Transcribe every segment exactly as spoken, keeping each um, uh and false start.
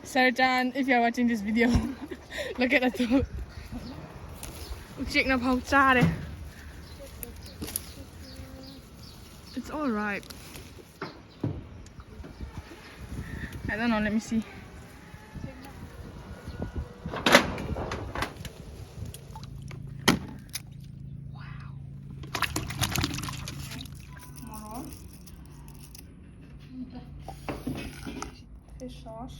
Sir Chan, if you are watching this video, look at the two. ꯎꯆꯦꯛꯅ ꯐꯥꯎ ꯆꯥꯔꯦ. It's all right. I don't know, let me see. Wow. Fish sauce.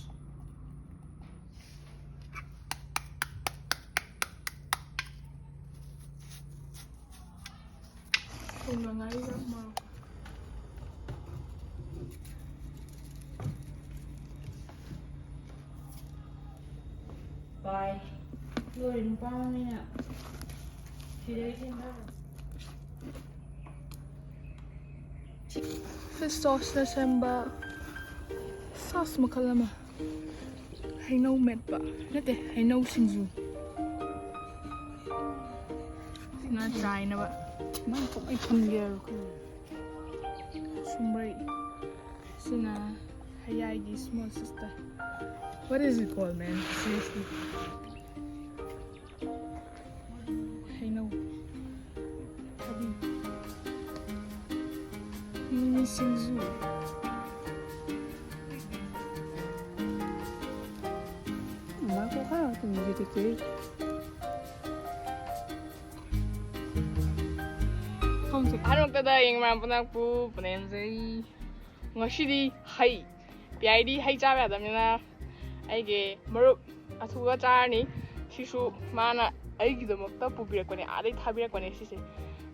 ꯊꯨꯝꯒ ꯉꯥꯔꯤꯒ ꯃꯣꯔꯣꯛ꯫ ꯚꯥꯏ, ꯂꯣꯏꯔꯦ ꯅꯨꯄꯥ ꯃꯃꯤꯅ ꯁꯤꯗꯩ ꯁꯦꯝꯊꯔꯣ꯫ Fish sauceꯅ ꯁꯦꯝꯕ sauce ꯃꯈꯜ ꯑꯃ꯫ ꯍꯩꯅꯧ ꯃꯦꯠꯄ ꯅꯠꯇꯦ, ꯍꯩꯅꯧ ꯁꯤꯡꯖꯨ꯫ ꯁꯤꯅ ꯆꯥꯏꯅꯕ꯫ ꯃꯥꯏ ꯀꯃꯥꯏ ꯊꯝꯒꯦ ꯍꯥꯏꯔꯣ ꯈꯪꯗꯦ꯫ ꯆꯨꯝꯕ꯭ꯔꯩ꯫ ꯁꯤꯅ ꯍꯌꯥꯏꯒꯤ small sister꯫ What is it called, man? Seriously. ꯍꯩꯅꯧ꯫ ꯊꯕꯤ꯫ ꯃꯤꯃꯤ ꯁꯤꯡꯖꯨ꯫ ꯑꯗꯨꯃꯥꯏꯅ ꯀꯣꯛ ꯈꯔ ꯇꯨꯝꯁꯤꯜꯂꯛꯀꯦ꯫ ꯑꯍꯥꯟꯕꯃꯛꯇꯗ ꯌꯦꯡꯕ ꯄꯨꯝꯅꯃꯛꯄꯨ ꯄꯨꯅꯦꯝꯖꯩ꯫ ꯉꯁꯤꯗꯤ ꯍꯩ꯫ ꯄꯤꯌꯥꯏꯗꯤ ꯍꯩ ꯆꯥꯕ ꯌꯥꯗꯕꯅꯤꯅ ꯑꯩꯒꯤ ꯃꯔꯨꯞ ꯑꯊꯨꯒ ꯆꯥꯔꯅꯤ꯫ ꯁꯤꯁꯨ ꯃꯥꯅ ꯑꯩꯒꯤꯗꯃꯛꯇ ꯄꯨꯕꯤꯔꯛꯄꯅꯦ, ꯑꯥꯗꯩ ꯊꯥꯕꯤꯔꯛꯄꯅꯦ ꯁꯤꯁꯦ꯫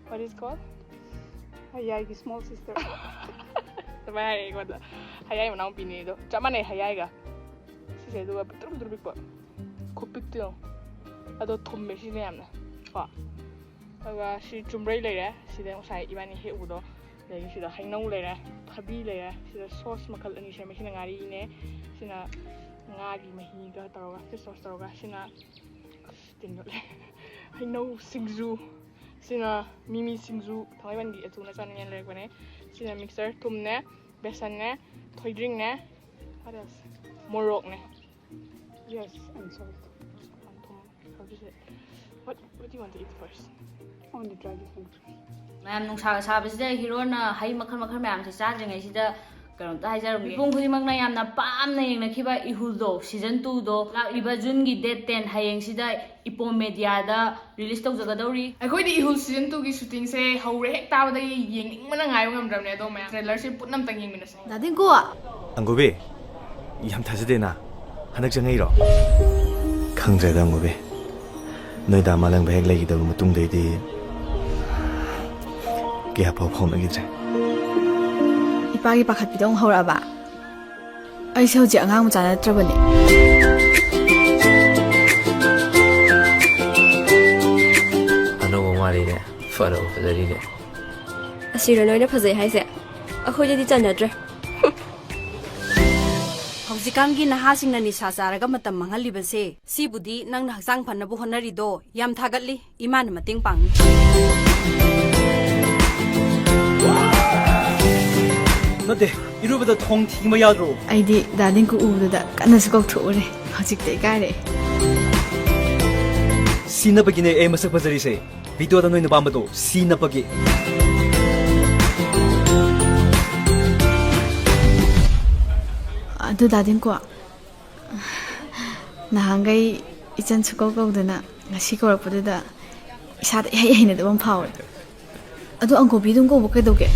What is called? ꯍꯌꯥꯏꯒꯤ small sister꯫ ꯑꯗꯨꯃꯥꯏꯅ ꯍꯥꯏꯔꯛꯑꯦ ꯑꯩꯉꯣꯟꯗ꯫ ꯍꯌꯥꯏ ꯃꯅꯥꯎꯄꯤꯅꯦ ꯑꯗꯣ꯫ ꯆꯞ ꯃꯥꯟꯅꯩ ꯍꯌꯥꯏꯒ꯫ ꯁꯤꯁꯦ ꯑꯗꯨꯒ ꯄꯤꯛꯇ꯭ꯔꯨ ꯄꯤꯛꯇ꯭ꯔꯨ ꯄꯤꯛꯄ꯫ ꯈꯨꯄꯤꯛꯇꯣ ꯌꯦꯡꯉꯣ꯫ ꯑꯗꯣ ꯊꯨꯝꯃꯦ ꯁꯤꯅ ꯌꯥꯝꯅ꯫ ꯀꯣ꯫ ꯑꯗꯨꯒ ꯁꯤ ꯆꯨꯝꯕ꯭ꯔꯩ ꯂꯩꯔꯦ꯫ ꯁꯤꯗ ꯉꯁꯥꯏ ꯏꯕꯥꯅꯤ ꯍꯦꯛꯎꯕꯗꯣ꯫ ꯑꯗꯒꯤ ꯁꯤꯗ ꯍꯩꯅꯧ ꯂꯩꯔꯦ, ꯊꯕꯤ ꯂꯩꯔꯦ꯫ ꯁꯤꯗ sauce ꯃꯈꯜ ꯑꯅꯤ ꯁꯦꯝꯃꯦ꯫ ꯁꯤꯅ ꯉꯥꯔꯤꯅꯦ, ꯁꯤꯅ ꯉꯥꯒꯤ ꯃꯍꯤꯒ ꯇꯧꯔꯒ, fish sauce ꯇꯧꯔꯒ꯫ ꯁꯤꯅ ꯇꯤꯟ ꯌꯣꯠꯂꯦ꯫ ꯍꯩꯅꯧ ꯁꯤꯡꯖꯨ꯫ ꯁꯤꯅ ꯃꯤꯃꯤ ꯁꯤꯡꯖꯨ꯫ ꯊꯥꯡꯃꯩꯕꯟꯒꯤ ꯑꯆꯨꯅ ꯆꯥꯅꯤꯡꯉꯦꯅ ꯂꯩꯔꯛꯄꯅꯦ꯫ ꯁꯤꯅ mixture, ꯊꯨꯝꯅꯦ, ꯕꯦꯁꯟꯅꯦ, ꯊꯣꯏꯗ꯭ꯔꯤꯡꯅꯦ꯫ What else? ꯃꯣꯔꯣꯛꯅꯦ꯫ Yes, I'm sorry. What, what do you want to eat first? I want to try this one first. ꯃꯌꯥꯝ, ꯅꯨꯡꯁꯥꯒ ꯁꯥꯕꯁꯤꯗ ꯍꯤꯔꯣꯅ ꯍꯩ ꯃꯈꯜ ꯃꯈꯜ ꯃꯌꯥꯝꯁꯦ ꯆꯥꯗ꯭ꯔꯤꯉꯩꯁꯤꯗ ꯀꯩꯅꯣꯝꯇ ꯍꯥꯏꯖꯔꯝꯒꯦ꯫ ꯃꯤꯄꯨꯝ ꯈꯨꯗꯤꯡꯃꯛꯅ ꯌꯥꯝꯅ ꯄꯥꯝꯅ ꯌꯦꯡꯅꯈꯤꯕ ꯏꯍꯨꯜꯗꯣ season two ꯗꯣ ꯂꯥꯛꯂꯤꯕ June ꯒꯤ date ten ꯍꯌꯦꯡꯁꯤꯗ ꯏꯄꯣꯝ Media ꯗ release ꯇꯧꯖꯒꯗꯧꯔꯤ꯫ ꯑꯩꯈꯣꯏꯗꯤ ꯏꯍꯨꯜ season two ꯒꯤ shooting ꯁꯦ ꯍꯧꯔꯦ ꯍꯦꯛ ꯇꯥꯕꯗꯒꯤ ꯌꯦꯡꯅꯤꯡꯕꯅ ꯉꯥꯏꯕ ꯉꯝꯗ꯭ꯔꯕꯅꯦ꯫ ꯑꯗꯣ ꯃꯌꯥꯝ, trailer ꯁꯦ ꯄꯨꯟꯅ ꯑꯝꯇꯪ ꯌꯦꯡꯃꯤꯟꯅꯁꯦ꯫ ꯗꯥ ꯗꯤꯡꯀꯨ! ꯑꯪꯒꯨꯕꯤ, ꯌꯥꯝ ꯊꯥꯖꯗꯦꯅ꯫ ꯍꯟꯗꯛ ꯆꯪꯉꯛꯏꯔꯣ? ꯈꯪꯗ꯭ꯔꯦꯗ, ꯑꯪꯒꯨꯕꯤ꯫ ꯅꯣꯏ ꯗꯥ ꯃꯥꯂꯪꯕ ꯍꯦꯛ ꯂꯩꯈꯤꯗꯕ ꯃꯇꯨꯡꯗꯩꯗꯤ ꯀꯌꯥ ꯄꯥꯎ ꯐꯥꯎꯅꯈꯤꯗ꯭ꯔꯦ꯫ ꯏꯄꯥꯒꯤ ꯄꯥꯈꯠꯄꯤꯗꯣ ꯑꯃꯨꯛ ꯍꯧꯔꯛꯑꯕ? ꯑꯩꯁꯦ ꯍꯧꯖꯤꯛ ꯑꯉꯥꯡ ꯃꯆꯥ ꯅꯠꯇ꯭ꯔꯕꯅꯦ꯫ ꯑꯅꯧꯕ ꯃꯥꯜꯂꯤꯅꯦ, ꯐꯔꯕ ꯐꯖꯔꯤꯅꯦ꯫ ꯑꯁꯤꯔꯣ ꯅꯣꯏꯅ ꯐꯖꯩ ꯍꯥꯏꯁꯦ? ꯑꯩꯈꯣꯏꯗꯗꯤ ꯆꯟꯅꯗ꯭ꯔꯦ꯫ ꯍꯧꯖꯤꯛꯀꯥꯟꯒꯤ ꯅꯍꯥꯁꯤꯡꯅ ꯅꯤꯁꯥ ꯆꯥꯔꯒ ꯃꯇꯝ ꯃꯥꯡꯍꯜꯂꯤꯕꯁꯦ, ꯁꯤꯕꯨꯗꯤ ꯅꯪꯅ ꯍꯛꯆꯥꯡ ꯐꯅꯕ ꯍꯣꯠꯅꯔꯤꯗꯣ ꯌꯥꯝ ꯊꯥꯒꯠꯂꯤ꯫ ꯏꯃꯥꯅ ꯃꯇꯦꯡ ꯄꯥꯡꯅꯤ꯫ ꯅꯠꯇꯦ, ꯏꯔꯨꯕꯗ ꯊꯣꯡ ꯊꯤꯡꯕ ꯌꯥꯗ꯭ꯔꯣ? ꯑꯩꯗꯤ ꯗꯥ ꯗꯤꯡꯀꯨ ꯎꯕꯗꯨꯗ ꯀꯟꯅꯁꯨ ꯀꯧꯊꯣꯛꯎꯔꯦ꯫ ꯍꯧꯖꯤꯛꯇ ꯏꯀꯥꯏꯔꯛꯑꯦ꯫ ꯁꯤ ꯅꯞꯄꯒꯤꯅꯦ ꯑꯩ ꯃꯁꯛ ꯐꯖꯔꯤꯁꯦ꯫ Video ꯗ ꯅꯣꯏꯅ ꯄꯥꯝꯕꯗꯣ ꯁꯤ ꯅꯞꯄꯒꯤ꯫ ꯑꯗꯨ ꯗꯥ ꯗꯤꯡꯀꯨ, ꯅꯍꯥꯟꯈꯩ ꯏꯆꯟ ꯁꯨꯀꯧ ꯀꯧꯗꯅ ꯉꯁꯤ ꯀꯧꯔꯛꯄꯗꯨꯗ ꯏꯁꯥꯗ ꯏꯍꯩ ꯍꯩꯅꯗꯕ ꯑꯃ ꯐꯥꯎꯋꯦ꯫ ꯑꯗꯣ ꯑꯪꯀꯣꯕꯤ ꯑꯗꯨꯝ ꯀꯧꯕ ꯀꯩꯗꯧꯒꯦ?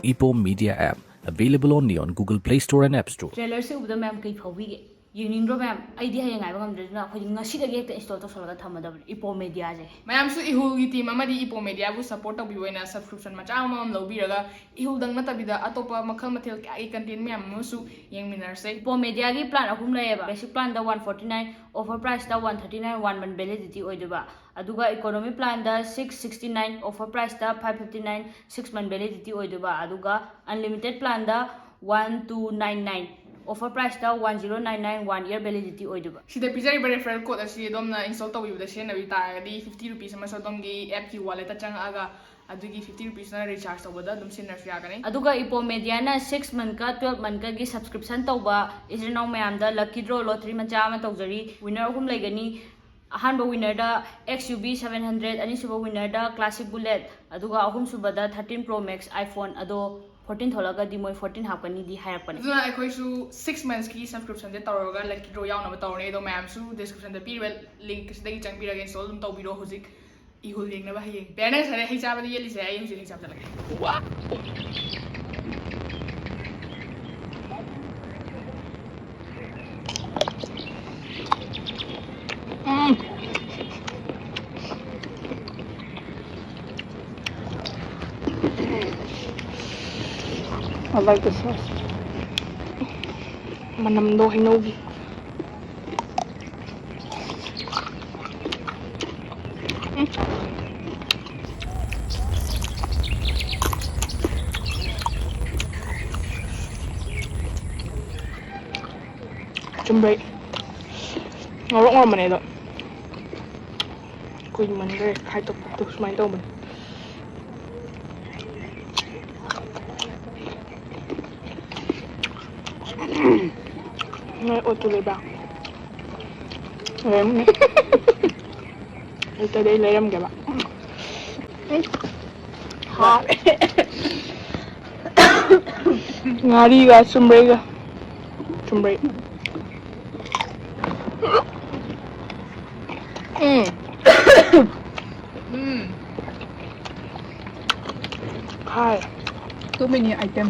Epom Media app, available only on Google Play Store and App Store. Trailer ꯁꯦ ꯎꯕꯗ ꯃꯌꯥꯝ ꯀꯩ ꯐꯥꯎꯕꯤꯒꯦ? ꯌꯦꯡꯅꯤꯡꯗ꯭ꯔꯣ ꯃꯌꯥꯝ? ꯑꯩꯗꯤ ꯍꯌꯦꯡ ꯉꯥꯏꯕ ꯉꯝꯗ꯭ꯔꯦ, ꯑꯗꯨꯅ ꯑꯩꯈꯣꯏꯗꯤ ꯉꯁꯤꯗꯒꯤ ꯍꯦꯛꯇ install ꯇꯧꯁꯜꯂꯒ ꯊꯝꯃꯗꯕꯅꯤ Epom Media ꯁꯦ꯫ ꯃꯌꯥꯝꯁꯨ ꯏꯍꯨꯜꯒꯤ team ꯑꯃꯗꯤ Epom Media ꯕꯨ support ꯇꯧꯕꯤꯕ ꯑꯣꯏꯅ subscription ꯃꯆꯥ ꯑꯃꯃꯝ ꯂꯧꯕꯤꯔꯒ ꯏꯍꯨꯜꯗꯪ ꯅꯠꯇꯕꯤꯗ ꯑꯇꯣꯞꯄ ꯃꯈꯜ ꯃꯊꯦꯜ ꯀꯌꯥꯒꯤ content ꯃꯌꯥꯝ ꯑꯃꯁꯨ ꯌꯦꯡꯃꯤꯟꯅꯔꯁꯦ꯫ Epom Media ꯒꯤ plan ꯑꯍꯨꯝ ꯂꯩꯌꯦꯕ꯫ Basic plan ꯗ one forty nine, offer price ꯇ one thirty nine, one month validity ꯑꯣꯏꯗꯣꯏꯕ꯫ ꯑꯗꯨꯒ economy plan ꯗ six sixty nine, offer price ꯇ five fifty nine, six month validity ꯑꯣꯏꯗꯣꯏꯕ꯫ ꯑꯗꯨꯒ unlimited plan ꯗ one two nine nine, offer price ꯇ one zero nine nine, one year validity ꯑꯣꯏꯗꯣꯏꯕ꯫ ꯁꯤꯗ ꯄꯤꯖꯔꯤꯕ referral code ꯑꯁꯤ ꯑꯗꯣꯝꯅ install ꯇꯧꯕꯤꯕꯗ ꯁꯤꯖꯤꯟꯅꯕꯤ ꯇꯥꯔꯒꯗꯤ fifty rupees ꯑꯃꯁꯨ ꯑꯗꯣꯝꯒꯤ app ꯀꯤ wallet ꯇ ꯆꯪꯉꯛꯑꯒ ꯑꯗꯨꯒꯤ fifty rupeesꯅ recharge ꯇꯧꯕꯗ ꯑꯗꯨꯝ ꯁꯤꯖꯤꯟꯅꯔꯁꯨ ꯌꯥꯒꯅꯤ꯫ ꯑꯗꯨꯒ ꯏꯄꯣꯝ ꯃꯦꯗꯤꯌꯥꯅ six monthꯀ twelve monthꯀꯒꯤ subscription ꯇꯧꯕ ꯏꯆꯤꯟ ꯏꯅꯥꯎ ꯃꯌꯥꯝꯗ lucky draw lottery ꯃꯆꯥ ꯑꯃ ꯇꯧꯖꯔꯤ꯫ Winner ꯑꯍꯨꯝ ꯂꯩꯒꯅꯤ꯫ ꯑꯍꯥꯟꯕ winnerꯗ XUV seven hundred, ꯑꯅꯤꯁꯨꯕ winnerꯗ classic bullet, ꯑꯗꯨꯒ ꯑꯍꯨꯝꯁꯨꯕꯗ thirteen Pro Max iPhone, ꯑꯗꯣ fourteen ꯊꯣꯛꯂꯒꯗꯤ ꯃꯣꯏ fourteen ꯍꯥꯞꯀꯅꯤꯗꯤ ꯍꯥꯏꯔꯛꯄꯅꯦ꯫ ꯑꯗꯨꯅ ꯑꯩꯈꯣꯏꯁꯨ six monthsꯀꯤ subscriptionꯁꯦ ꯇꯧꯔꯒ lucky draw ꯌꯥꯎꯅꯕ ꯇꯧꯔꯅꯤ꯫ ꯑꯗꯣ ꯃꯌꯥꯝꯁꯨ descriptionꯗ ꯄꯤꯔꯤꯕ linkꯁꯤꯗꯒꯤ ꯆꯪꯕꯤꯔꯒ install ꯑꯗꯨꯝ ꯇꯧꯕꯤꯔꯣ꯫ ꯍꯧꯖꯤꯛ ꯏꯍꯨꯜ ꯌꯦꯡꯅꯕ ꯍꯌꯦꯡ꯫ ꯕꯦꯌꯔꯅ ꯉꯁꯥꯏꯗꯩ ꯍꯩ ꯆꯥꯕꯗ ꯌꯦꯠꯂꯤꯁꯦ, ꯑꯩ ꯍꯧꯖꯤꯛ ꯍꯩ ꯆꯥꯕ ꯆꯠꯂꯒꯦ꯫ I like the sauce. ꯃꯅꯝꯗꯣ ꯍꯩꯅꯧꯒꯤ꯫ ꯆꯨꯝꯕ꯭ꯔꯩ꯫ ꯉꯧꯔꯣꯛ ꯉꯧꯔꯝꯕꯅꯦ ꯑꯗꯣ꯫ ꯀꯨꯏꯃꯟꯈ꯭ꯔꯦ ꯈꯥꯏꯗꯣꯛꯄꯗꯣ꯫ ꯁꯨꯃꯥꯏꯅ ꯇꯧꯕꯅꯦ꯫ ꯅꯣꯏ ꯑꯣꯇꯣ ꯂꯩꯕ꯭ꯔꯥ? ꯂꯩꯔꯝꯅꯤ꯫ ꯂꯩꯇ꯭ꯔꯗꯤ ꯑꯩ ꯂꯩꯔꯝꯒꯦꯕ꯫ ꯍꯥꯎꯋꯦ꯫ ꯉꯥꯔꯤꯒ ꯆꯨꯝꯕ꯭ꯔꯩꯒ꯫ ꯆꯨꯝꯕ꯭ꯔꯩ꯫ ꯎꯝ꯫ ꯎꯝ꯫ ꯈꯥꯏ꯫ Too many item꯫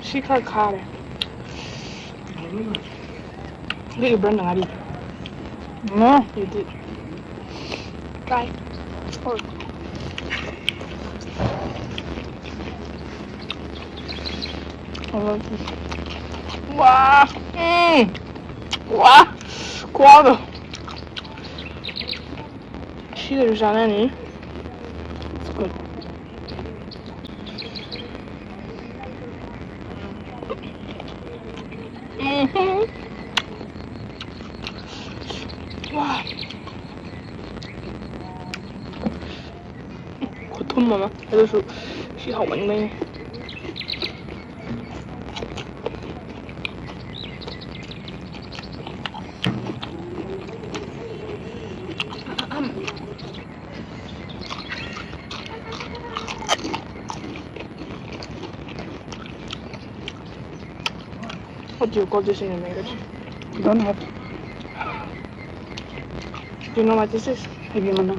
ꯁꯤ ꯈꯔ ꯈꯥꯔꯦ꯫ ꯂꯤꯛꯏꯕ꯭ꯔꯥ ꯅꯪ ꯉꯥꯔꯤ? ꯎꯝ꯫ ꯑꯗꯨꯗꯤ try꯫ ꯋꯥ꯫ ꯎꯝ꯫ ꯋꯥ꯫ ꯈꯨꯍꯥꯎꯗꯣ꯫ ꯁꯤꯒꯁꯨ ꯆꯥꯅꯅꯤ꯫ It's good. ꯎꯝ꯫ ꯋꯥ꯫ ꯑꯗꯨꯁꯨ ꯁꯤ ꯍꯥꯎꯃꯟꯕꯩꯅꯦ꯫ What do you call this in your language? Don't have. Do you know what this is? Heavy mana.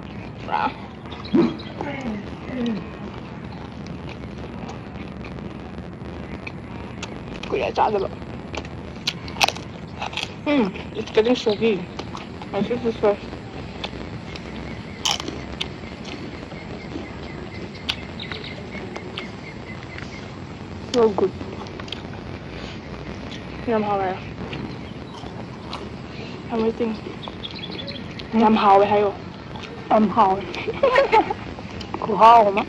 ꯀꯨꯏꯔꯦ ꯆꯥꯗꯕ꯫ Mm, it's getting soggy. I should be fresh. So good. ꯌꯥꯝ ꯍꯥꯎꯔꯦ꯫ I'm waiting. ꯌꯥꯝ ꯍꯥꯎꯋꯦ ꯍꯥꯏꯌꯣ꯫ ꯌꯥꯝ ꯍꯥꯎꯋꯦ꯫ ꯈꯨꯍꯥꯎ ꯑꯃ꯫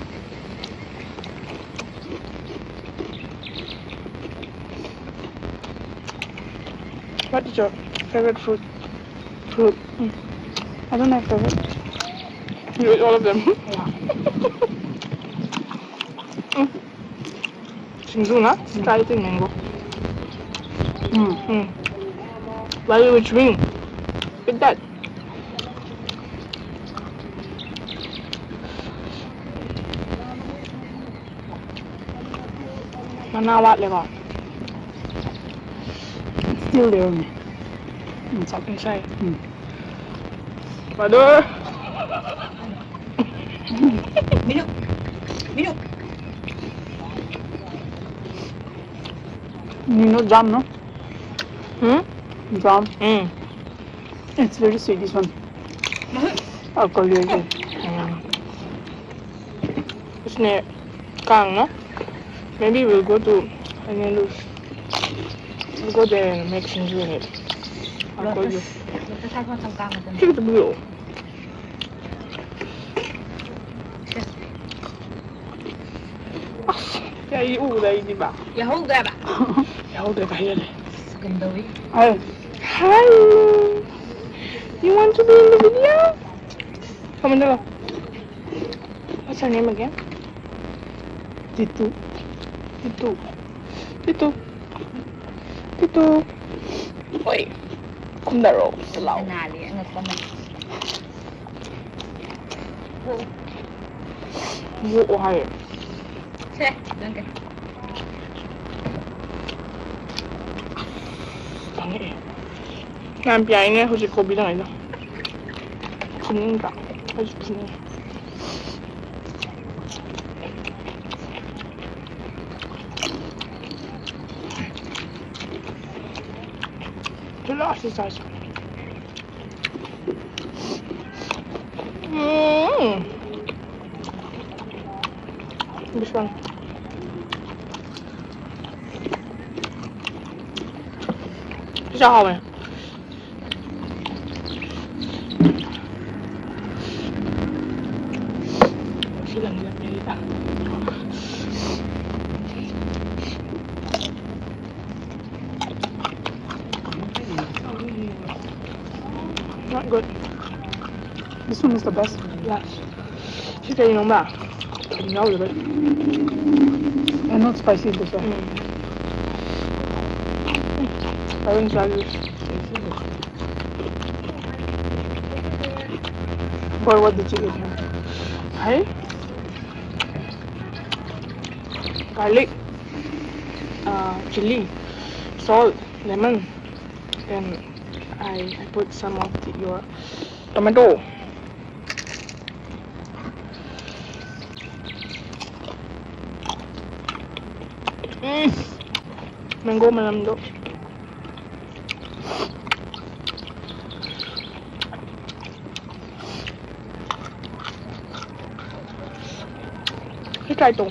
What is your favorite fruit? Fruit. Mm. I don't have favorite. You eat all of them. Yeah. Mm. ꯁꯤꯡꯖꯨꯅ? Mm. Try eating mango. Mm. Mm. Why you chewing? Eat that. ꯃꯅꯥ ꯋꯥꯠꯂꯦꯀꯣ? Still there only. Inside. Inside. Mm. Brother. Minok. Minok. You know jam, no? Hmm? Jam. Mm. It's very sweet, this one. Alcohol is there. Mm. It's near Kang, no? Maybe we'll go to Anelus. We'll go there and make singju in it. Alcohol juice. Lotus, lotus ꯍꯥꯏꯕ ꯃꯇꯝ ꯀꯥꯡ ꯃꯇꯝ. ꯁꯤ ꯈꯛꯇ ꯄꯤꯔꯛꯑꯣ꯫ ꯑꯁ, ꯑꯩ ꯎꯕꯗ ꯑꯩꯗꯤꯕ꯫ ꯌꯥꯍꯧꯗ꯭ꯔꯦꯕ꯫ ꯌꯥꯍꯧꯗ꯭ꯔꯦꯕ ꯍꯥꯏꯖꯜꯂꯦ꯫ ꯀꯝꯗꯧꯏ? Hi. Hi. You want to be in the video? Come on, go. What's your name again? ꯇꯤꯇꯨ꯫ ꯇꯤꯇꯨ꯫ ꯇꯤꯇꯨ꯫ ꯇꯤꯇꯨ꯫ ꯍꯣꯏ꯫ ꯈꯨꯝꯅꯔꯣ꯫ ꯂꯥꯎ꯫ ꯁꯅꯥꯗꯤ ꯑꯉꯛꯄ ꯑꯃꯅꯤ꯫ ꯌꯣꯛꯑꯣ ꯍꯥꯏꯌꯦ꯫ ꯁꯦ, ꯅꯪ ꯀꯩ? ꯐꯪꯉꯛꯑꯦ꯫ ꯌꯥꯝ ꯌꯥꯏꯅꯦ ꯍꯧꯖꯤꯛ ꯀꯣꯕꯤ ꯂꯪꯉꯛꯏꯗꯣ꯫ ꯐꯨꯅꯤꯡꯗ꯭ꯔꯥ? ꯑꯩꯁꯨ ꯐꯨꯅꯤꯡꯉꯦ꯫ ꯆꯠꯂꯣ ꯑꯁꯤ ꯆꯥꯁꯤ꯫ ꯎꯝ꯫ This one. ꯁꯤꯁꯨ ꯍꯥꯎꯋꯦ꯫ ꯁꯤ ꯂꯝꯁꯦ ꯌꯥꯝ ꯂꯩꯗ꯫ Not good. This one is the best. Yes. ꯁꯤ ꯀꯩꯅꯣꯕ? ꯊꯨꯝ ꯌꯥꯎꯗꯕꯩ꯫ And not spicy this one. ꯎꯝ꯫ ꯐꯖꯅ ꯆꯥꯒꯦ꯫ But what did you eat here? ꯍꯩ? Garlic, uh, chili, salt, lemon. Then I, I put some of the, your tomato. Um, mango ꯃꯅꯝꯗꯣ꯫ ꯁꯤ try ꯇꯧ꯫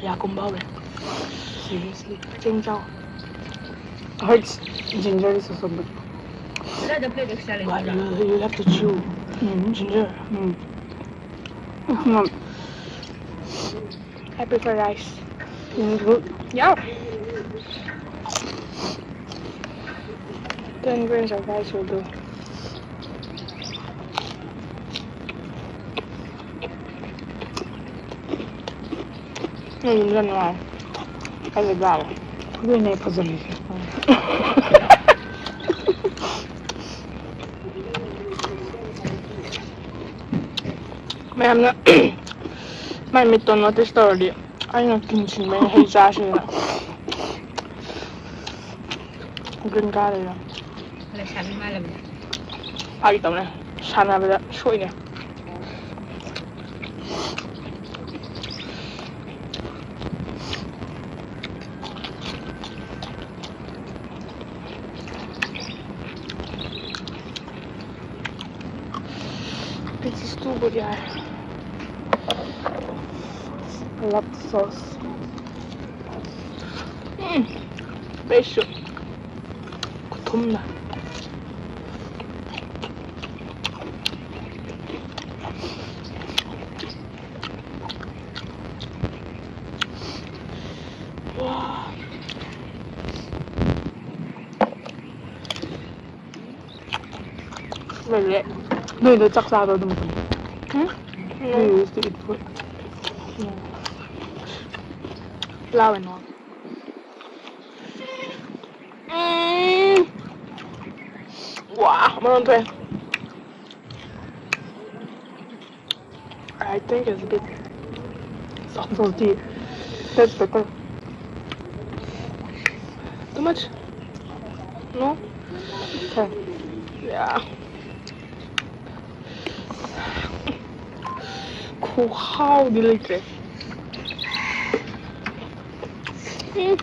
ꯌꯥ ꯀꯨꯝꯕ ꯍꯧꯔꯦ꯫ Seriously꯫ ꯆꯦꯡ ꯆꯥꯎ꯫ Hurts. Ginger is also good. ꯀꯗꯥꯏꯗ plate extra ꯂꯩꯕ꯭ꯔꯥ? You, you have to chew. Mm. Ginger. Mm. Mm. I prefer rice. Mm, good. Yeah. Ten grains of rice will do. ꯅꯣꯏ ꯌꯨꯝꯗ ꯅꯨꯡꯉꯥꯏ꯫ ꯑꯩ ꯂꯩꯕ ꯌꯥꯕ꯫ ꯑꯗꯨꯅꯦ ꯐꯖꯔꯤꯁꯦ꯫ ꯃꯌꯥꯝꯅ ꯃꯥꯏ ꯃꯤꯠꯇꯣ notice ꯇꯧꯔꯗꯤ ꯑꯩꯅ ꯀꯤꯟ ꯁꯤꯟꯕꯩꯅꯦ ꯍꯩ ꯆꯥꯁꯦꯅ꯫ Green ꯀꯥ ꯂꯩꯔꯦ꯫ ꯂꯩꯁꯥꯕꯤ ꯃꯥꯜꯂꯕꯅꯦ꯫ ꯐꯥꯒꯤ ꯇꯧꯅꯦ꯫ ꯁꯥꯟꯅꯕꯗ ꯁꯣꯏꯅꯦ꯫ This is too good, yeah. I love the sauce. ꯎꯝ, ꯕꯦꯁꯁꯨ ꯈꯨꯊꯨꯝꯅ꯫ ꯋꯥ꯫ ꯂꯩꯔꯦ꯫ ꯅꯣꯏꯗꯣ ꯆꯥꯛ ꯆꯥꯕ ꯑꯗꯨꯝ ꯄꯨꯟ-, ꯎꯝ? We used to eat food. ꯎꯝ꯫ ꯂꯥꯎꯋꯦ ꯅꯣ꯫ ꯎꯝ꯫ ꯋꯥ, ꯃꯔꯣꯟ ꯊꯣꯛꯑꯦ꯫ I think it's a bit salty. That's better. Too much? No? Okay. Yeah. ꯈꯨꯍꯥꯎꯗꯤ ꯂꯩꯇ꯭ꯔꯦ꯫ ꯎꯝ꯫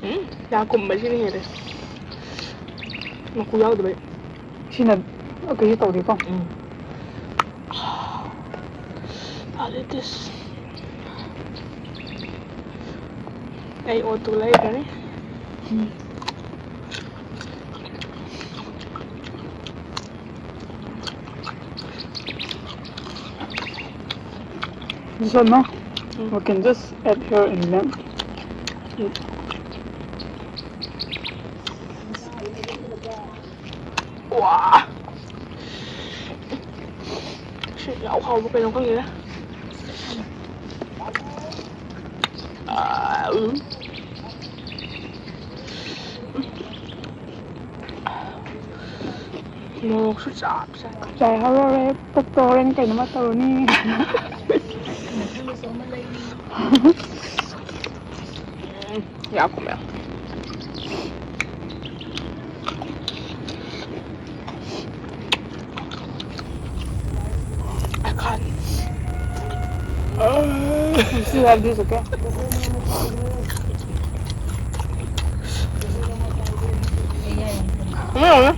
ꯎꯝ, ꯌꯥ ꯀꯨꯝꯕꯁꯤꯅ ꯍꯦꯜꯂꯦ꯫ ꯃꯀꯨ ꯌꯥꯎꯗꯕꯩ꯫ ꯁꯤꯅ ꯀꯩꯁꯨ ꯇꯧꯗꯦꯀꯣ? ꯎꯝ꯫ ꯐꯔꯦ ꯇꯤꯁ꯫ ꯑꯩ ꯑꯣꯇꯨ ꯂꯩꯈ꯭ꯔꯅꯤ꯫ ꯎꯝ꯫ This one, no? Mm. We can just add here and then eat. ꯋꯥ! ꯁꯤ ꯌꯥꯝ ꯍꯥꯎꯕ ꯀꯩꯅꯣ ꯈꯪꯗꯦꯗ꯫ ꯃꯣꯔꯣꯛꯁꯨ ꯆꯞ ꯆꯥꯏ꯫ ꯆꯥꯏ ꯍꯧꯔꯦ꯫ ꯄꯨꯛꯇꯣ ꯍꯣꯔꯦꯟ ꯀꯩꯅꯣꯝꯃ ꯇꯧꯔꯅꯤ꯫ ꯌꯥꯛꯄ ꯃꯌꯥꯝ꯫ I can't. You still have this, okay? Mm.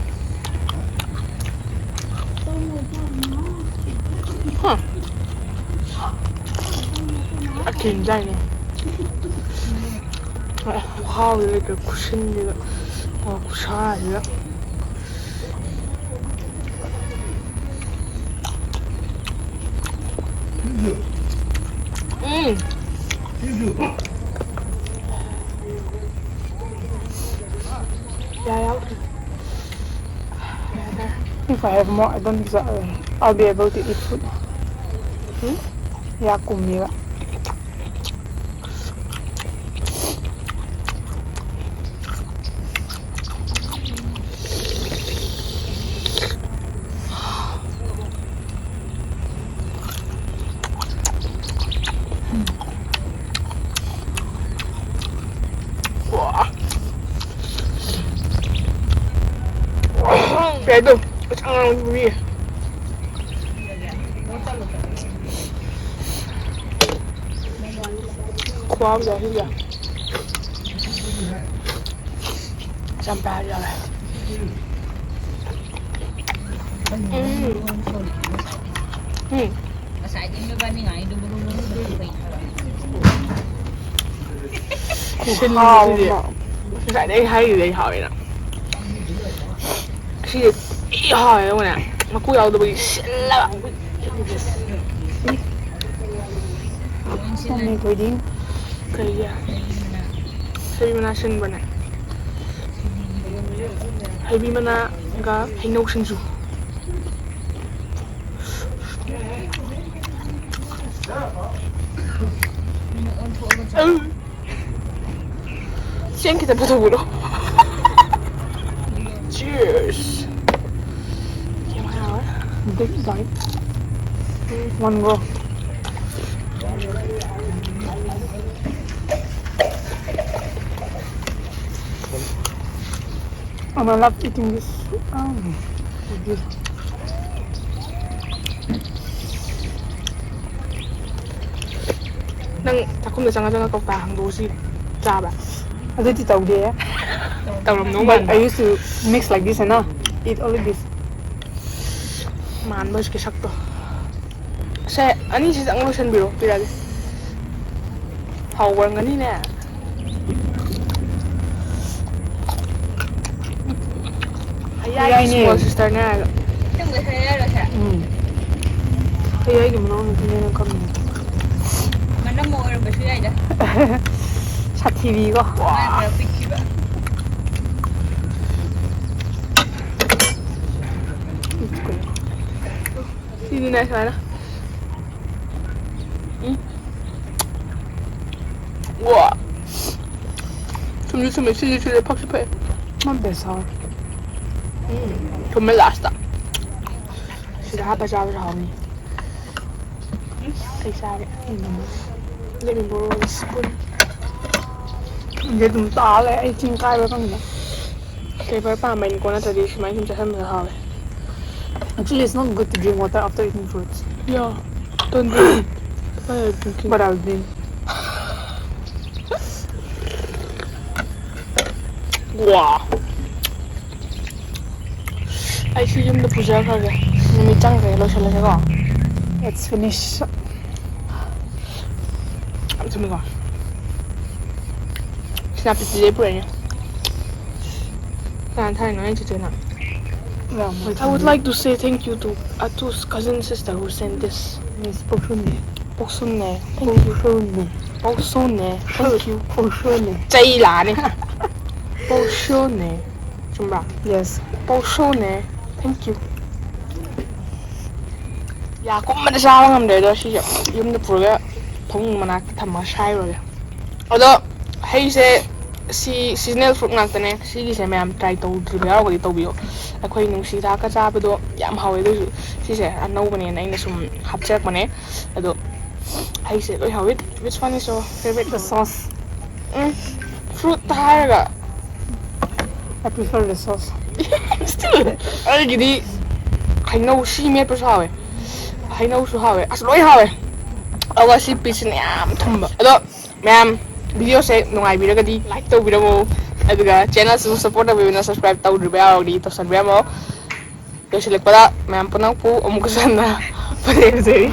Huh. I can't. ꯈꯨꯍꯥꯎꯗꯤ ꯂꯩꯇ꯭ꯔꯦ, ꯈꯨꯁꯤꯟꯁꯤꯒ, ꯑꯣ, ꯈꯨꯁꯥꯁꯤꯒ꯫ ꯎꯝ꯫ ꯌꯥ ꯌꯥꯎꯗ꯭ꯔꯦ꯫ If I have more, I don't think so, uh, I'll be able to eat food. Hmm? ꯌꯥ ꯀꯨꯝꯃꯤꯕ꯫ ꯀꯩꯗꯣ ꯑꯉꯥꯡꯕꯤ꯫ ꯈꯨꯍꯥꯎ ꯖꯥꯁꯤꯒ꯫ ꯆꯝꯄ꯭ꯔꯥꯁꯨ ꯌꯥꯎꯔꯦ꯫ ꯎꯝ꯫ ꯎꯝ꯫ ꯁꯤꯟꯕꯁꯤꯗꯤ ꯍꯥꯎꯕ꯫ ꯉꯁꯥꯏꯗꯩ ꯑꯩ ꯍꯥꯏꯔꯤꯗꯨꯗꯤ ꯑꯩ ꯍꯥꯎꯋꯦꯅ꯫ ꯁꯤꯗꯤ ꯊꯤ ꯍꯥꯎꯋꯦ, ꯌꯦꯡꯉꯨꯅꯦ꯫ ꯃꯀꯨ ꯌꯥꯎꯗꯕꯒꯤ ꯁꯤꯜꯂꯒ꯫ ꯆꯥꯅꯤꯡꯉꯦ ꯑꯩꯈꯣꯏꯗꯤ꯫ ꯀꯩꯒꯤ? ꯍꯩ ꯃꯅꯥ ꯁꯤꯟꯕꯅꯦ꯫ ꯍꯩꯕꯤ ꯃꯅꯥꯒ ꯍꯩꯅꯧ ꯁꯤꯡꯖꯨ꯫ ꯆꯦꯡ ꯈꯤꯇ ꯄꯨꯊꯣꯛꯄꯤꯔꯣ꯫ Cheers. Big bite. One go. Oh, I love eating this. Oh, good. ꯅꯪ ꯆꯥꯛꯈꯨꯝꯗ ꯆꯪꯉ ꯆꯪꯉ ꯀꯧꯇꯥ ꯍꯥꯡꯗꯣꯛꯑ ꯁꯤ ꯆꯥꯕ꯭ꯔꯥ? ꯑꯗꯨꯗꯤ ꯇꯧꯗꯦ꯫ ꯇꯧꯔꯝꯗꯧ But ꯃꯥꯟꯕ꯫ I used to mix like this and now eat only this. ꯃꯥꯟꯕ ꯍꯧꯖꯤꯛꯀꯤ ꯁꯛꯇꯣ꯫ ꯁꯦ, ꯑꯅꯤꯁꯤꯗꯪ ꯂꯣꯏꯁꯤꯟꯕꯤꯔꯣ, ꯄꯤꯔꯛꯑꯒꯦ꯫ ꯍꯥꯎꯔꯝꯒꯅꯤꯅꯦ꯫ ꯍꯌꯥꯏꯅꯦ꯫ Small sisterꯅꯦ ꯍꯥꯏꯔꯒ꯫ ꯎꯝ꯫ ꯍꯌꯥꯏꯒꯤ ꯃꯅꯥꯎ ꯅꯨꯄꯤꯅꯦꯅ ꯈꯪꯉꯦ꯫ ꯃꯅꯝ ꯑꯣꯏꯔꯝꯕꯁꯨ ꯌꯥꯏꯗ꯫ ꯁꯥꯊꯤꯕꯤꯀꯣ꯫ ꯃꯥꯅ ꯈꯔ ꯄꯤꯛꯈꯤꯕ꯫ ꯁꯤꯗꯤꯅꯦ ꯁꯨꯃꯥꯏꯅ꯫ ꯎꯝ꯫ ꯋꯥ꯫ ꯊꯨꯝꯁꯨ ꯊꯨꯝꯃꯦ, ꯁꯤꯁꯨ ꯁꯤꯜꯂꯦ, ꯐꯛꯁꯨ ꯐꯛꯑꯦ꯫ ꯊꯨꯝꯃꯦ lastꯇ꯫ ꯁꯤꯗ ꯍꯥꯞꯄ ꯆꯥꯕꯁꯨ ꯍꯥꯎꯅꯤ꯫ ꯎꯝ꯫ ꯑꯩ ꯆꯥꯒꯦ꯫ ꯎꯝ꯫ Let me borrow a spoon. ꯌꯦꯔꯨꯝ ꯇꯥ ꯂꯩ, ꯑꯩ ꯆꯤꯡ ꯀꯥꯏꯕ ꯈꯪꯗꯦ꯫ Flavour ꯄꯥꯝꯕꯩꯅꯤꯀꯣ, ꯅꯠꯇ꯭ꯔꯗꯤ ꯁꯨꯃꯥꯏꯅ ꯁꯨꯝ ꯆꯥꯁꯟꯕꯗ ꯍꯥꯎꯋꯦ꯫ Actually, it's not good to drink water after eating fruits. Yeah, don't drink. Why are you drinking? But I'll drink. ꯋꯥ꯫ ꯑꯩꯁꯨ ꯌꯨꯝꯗ ꯄꯨꯖꯈ꯭ꯔꯒꯦ꯫ ꯅꯨꯃꯤꯠ ꯆꯪꯈ꯭ꯔꯦ, ꯂꯣꯏꯁꯤꯜꯂꯁꯦꯀꯣ꯫ Let's finish. ꯌꯥꯝ ꯊꯨꯝꯃꯤꯀꯣ꯫ ꯁꯦꯅꯥꯄꯇꯤꯗꯩ ꯄꯨꯔꯛꯏꯅꯦ꯫ ꯀꯅꯥꯅ ꯊꯥꯔꯤꯅꯣ? ꯅꯪ ꯆꯤꯆꯦꯅ? ꯌꯥꯝ I would like to say thank you to Atu's cousin sister who sent this. Miss ꯄꯣꯛꯁꯨꯝꯅꯦ꯫ ꯄꯣꯛꯁꯨꯝꯅꯦ꯫ Thank you. ꯄꯣꯛꯁꯨꯝꯅꯦ꯫ ꯄꯣꯛꯁꯨꯝꯅꯦ꯫ Thank you. ꯄꯣꯛꯁꯨꯝꯅꯦ꯫ ꯆꯩ ꯂꯥꯛꯑꯅꯤ꯫ ꯄꯣꯛꯁꯨꯝꯅꯦ꯫ ꯆꯨꯝꯕ꯭ꯔꯥ? Yes. ꯄꯣꯛꯁꯨꯝꯅꯦ꯫ Thank you. ꯌꯥ ꯀꯨꯝꯕꯗ ꯆꯥꯕ ꯉꯝꯗ꯭ꯔꯦ ꯑꯗꯣ ꯁꯤꯁꯦ ꯌꯨꯝꯗ ꯄꯨꯔꯒ ꯐꯃꯨꯡ ꯃꯅꯥꯛꯇ ꯊꯝꯃꯒ ꯁꯥꯏꯔꯨꯔꯒꯦ꯫ ꯑꯗꯣ ꯍꯩꯁꯦ ꯁꯤ seasonal fruit ꯉꯥꯛꯇꯅꯦ꯫ ꯁꯤꯒꯤꯁꯦ ꯃꯌꯥꯝ try ꯇꯧꯗ꯭ꯔꯤꯕ ꯌꯥꯎꯔꯒꯗꯤ ꯇꯧꯕꯤꯌꯣ꯫ ꯑꯩꯈꯣꯏ ꯅꯨꯡꯁꯤ ꯍꯤꯗꯥꯛꯀ ꯆꯥꯕꯗꯣ ꯌꯥꯝ ꯍꯥꯎꯋꯦ꯫ ꯑꯗꯨꯁꯨ ꯁꯤꯁꯦ ꯑꯅꯧꯕꯅꯦꯅ ꯑꯩꯅ ꯁꯨꯝ ꯍꯥꯞꯆꯔꯛꯄꯅꯦ꯫ ꯑꯗꯣ ꯍꯩꯁꯦ ꯂꯣꯏ ꯍꯥꯎꯋꯤ꯫ Which one is your favorite? The sauce. Um, fruit ꯍꯥꯏꯔꯒ I prefer the sauce. Still, ꯑꯩꯒꯤꯗꯤ ꯍꯩꯅꯧ ꯁꯤ ꯃꯦꯠꯄꯁꯨ ꯍꯥꯎꯋꯦ, ꯍꯩꯅꯧꯁꯨ ꯍꯥꯎꯋꯦ, ꯑꯁ ꯂꯣꯏ ꯍꯥꯎꯋꯦ꯫ ꯑꯗꯨꯒ ꯁꯤ ꯄꯤꯁꯁꯤꯅ ꯌꯥꯝ ꯊꯨꯝꯕ꯫ ꯑꯗꯣ ꯃꯌꯥꯝ videoꯁꯦ ꯅꯨꯡꯉꯥꯏꯕꯤꯔꯒꯗꯤ like ꯇꯧꯕꯤꯔꯝꯃꯣ, ꯑꯗꯨꯒ channelꯁꯤꯕꯨ support ꯇꯧꯕꯤꯕꯅ subscribe ꯇꯧꯗ꯭ꯔꯤꯕ ꯌꯥꯎꯔꯒꯗꯤ ꯇꯧꯁꯟꯕꯤꯔꯝꯃꯣ꯫ ꯂꯣꯏꯁꯤꯜꯂꯛꯄꯗ ꯃꯌꯥꯝ ꯄꯨꯝꯅꯃꯛꯄꯨ ꯑꯃꯨꯛꯀꯁꯨ ꯍꯟꯅ ꯄꯨꯟꯁꯤꯟꯖꯔꯤ꯫